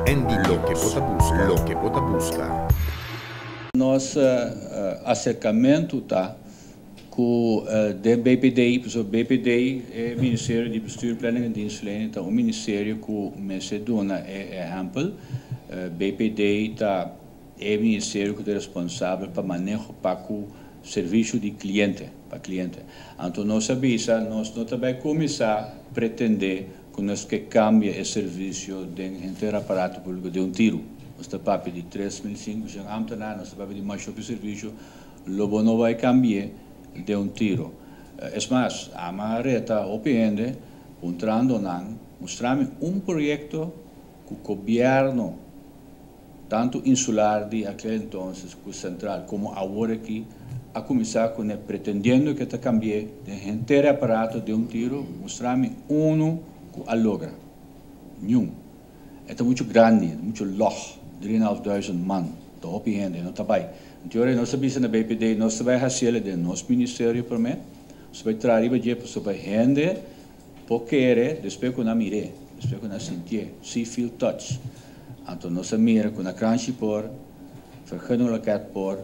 Andy Loke bo ta buska, loke bo ta buska. Nos aserkamentu ta ku den BPD, pasobra BPD, e Ministerio di Bestuur, Planning en Dienstverlening, ta un ministerio ku mester duna e ehèmpel. BPD ta e ministerio ku ta responsabel pa maneho pa ku servisio di kliente, pa kliente. Anto nos a bisa nos no ta bai kuminsá pretendé ku nos ke kambia e servisio den henter aparato públiko den un tiru. Nos ta papia di 3500 ámtenar, nos ta papia di masha hopi servisio, lo bo no bai kambi'é den un tiru. Es mas, ami a reta hopi hende puntrando nan, mustra mi un proyekto ku gobièrnu, tantu insular di akel entonces ku sentral komo awor aki, a kuminsá kuné pretendiendo ke ta kambi'é den henter e aparato den un tiru, mustra mi unu ku a logra. Niun. E ta muchu grandi, e ta muchu lòg, 3500 man, ta hopi hende, no ta bai. Anto ora nos a bisa na BPD, nos ta bai hasiel den nos ministerio promé, nos ta bai traha riba dje pasobra hende por kere despues ku nan mir'é, despues ku nan sintié, see, feel, touch. Anto nos a mira ku na Kranshi por, Vergunningloket por,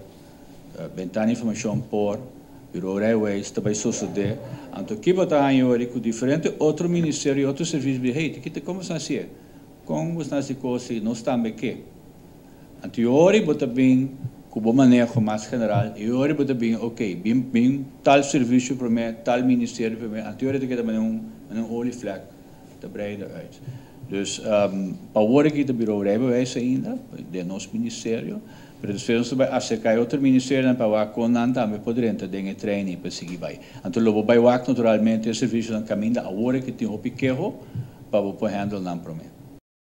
Bentana Informashon por, Bureau Rijbewijs ta bai sosodé. Anto ki bo ta haña ora ku diferente otro ministerio i otro servisio bisa, hey, ta kon boso a hasié? Kon boso a hasi kos i nos tambe ke? Anto i ora bo ta bin ku bo maneho mas general i ora bo ta bin, ok, bin bin tal servisio promé, tal ministerio promé, anto i ora ta keda manera un manera un olievlek ta breiden uit. Dus pa awor aki ta Bureau Rijbewijs ainda den nos ministerio, pero despues nos ta bai aserká e otro ministerionan pa wak kon nan tambe por drenta den e trein i pa sigui bai. Anto lo bo bai wak naturalmente e servisionan kaminda awor aki tin hopi keho pa bo por handle nan promé.